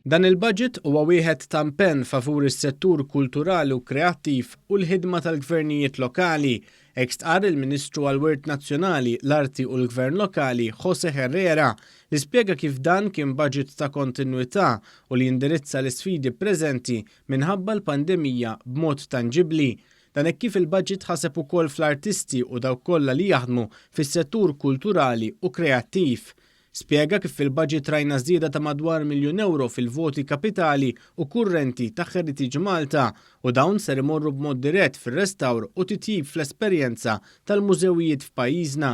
Dan il-budget huwa wieħed ta' impenn favur is-settur kulturali u kreattiv u l-ħidma tal-gvernijiet lokali, hekk stqarr il-Ministru għall-Wirt Nazzjonali, l-Arti u l-Gvern Lokali José Herrera li spjega kif dan kien budget ta' kontinwità u li jindirizza l-isfidi preżenti minħabba l-pandemija b'mod tanġibbli. Dan hekk kif il-budget ħaseb ukoll fl-artisti u dawk kollha li jaħdmu fis-settur kulturali u kreattiv. Spjega kif fil-budget rajna żieda ta' madwar miljun ewro fil-voti kapitali u kurrenti ta' Heritage Malta u dawn ser imorru b'mod dirett fir-restawr u titjib fl-esperjenza tal-mużewijiet f'pajjiżna.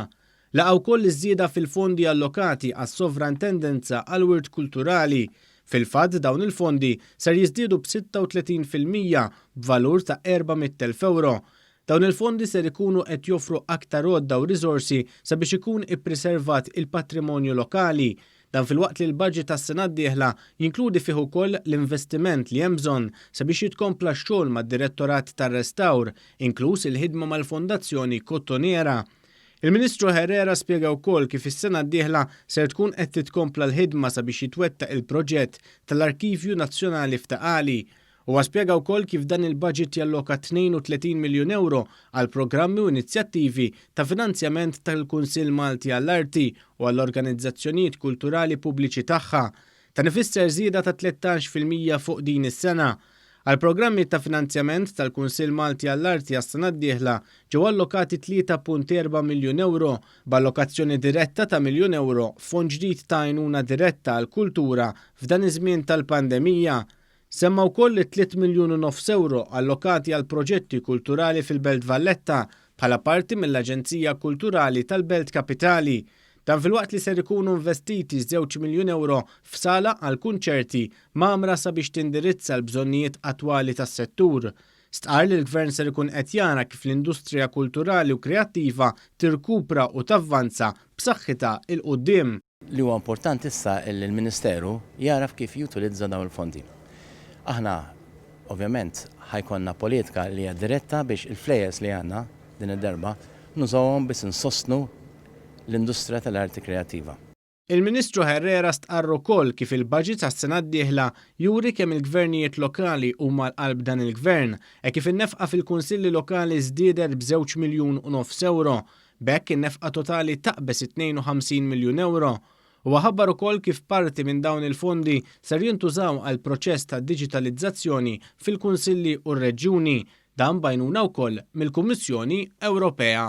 Laqa' wkoll iż-żieda fil-fondi allokati għas-Sovrintendenza għall-Wirt Kulturali. Fil-fatt dawn il-fondi ser jiżdiedu b'36% b'valur ta' 400,000 ewro. Dawn il-fondi ser ikunu qed joffru aktar għodda u riżorsi sabiex ikun ippriservat il-patrimonju lokali. Dan filwaqt li l-budget tas-sena d-dieħla jinkludi fih ukoll l-investiment li hemm bżonn sabiex jitkompla x-xogħol mad-Direttorat tar-Restawr, inkluż il-ħidma mal-Fondazzjoni Kottonera. Il-Ministru Herrera spjega wkoll kif is-sena d-dieħla ser tkun qed titkompla l-ħidma sabiex jitwettaq il-proġett tal-Arkivju Nazzjonali f'Ta' Qali. Huwa spjega wkoll kif dan il-budget jalloka 32 miljun ewro għal programmi u inizjattivi ta' finanzjament tal-Kunsill Malti għall-Arti u għall-organizzazzjonijiet kulturali pubbliċi tagħha. Dan ifisser żieda ta' 13% fuq din is-sena. Għal programmi ta' finanzjament tal-Kunsill Malti għall-Arti għas-sena d-dieħla ġew allokati 3.4 miljun ewro b'allokazzjoni diretta ta' miljun ewro fond ġdid ta' għajnuna diretta għall-kultura f'dan iż-żmien tal-pandemija. Semma wkoll li 3 miljun u nofs ewro allokati għal proġetti kulturali fil-Belt Valletta bħala parti mill-Aġenzija Kulturali tal-Belt Kapitali. Dan filwaqt li ser ikunu investiti 2 miljun ewro f'sala għal kunċerti mgħammra sabiex tindirizza l-bżonnijiet attwali tas-settur. Stqarr li l-Gvern ser ikun qed jara kif l-industrija kulturali u kreattiva tirkupra u tavvanza b'saħħitha 'l quddiem. Li huwa importanti issa li l-Ministeru jaraf kif jutilizza dawn il-fondi. Aħna ovvjament ħa jkollna politika li hija diretta biex il-flejjes li għandna din id-darba nużawhom biex insostnu l-industrija tal-arti kreattiva. Il-Ministru Herrera stqarr ukoll kif il-budget għas-sena d-dieħla juri kemm il-gvernijiet lokali huma l-qalb dan il-gvern, hekk kif in-nefqa fil-kunsilli lokali żdiedet b'żewġ miljun u nofs ewro. B'hekk in-nefqa totali taqbeż it-52 miljun ewro. Huwa ħabbar ukoll kif parti minn dawn il-fondi ser jintużaw għal proċess ta' diġitalizzazzjoni fil-kunsilli u r-reġjuni, dan b'għajnuna wkoll mill-Kummissjoni Ewropea.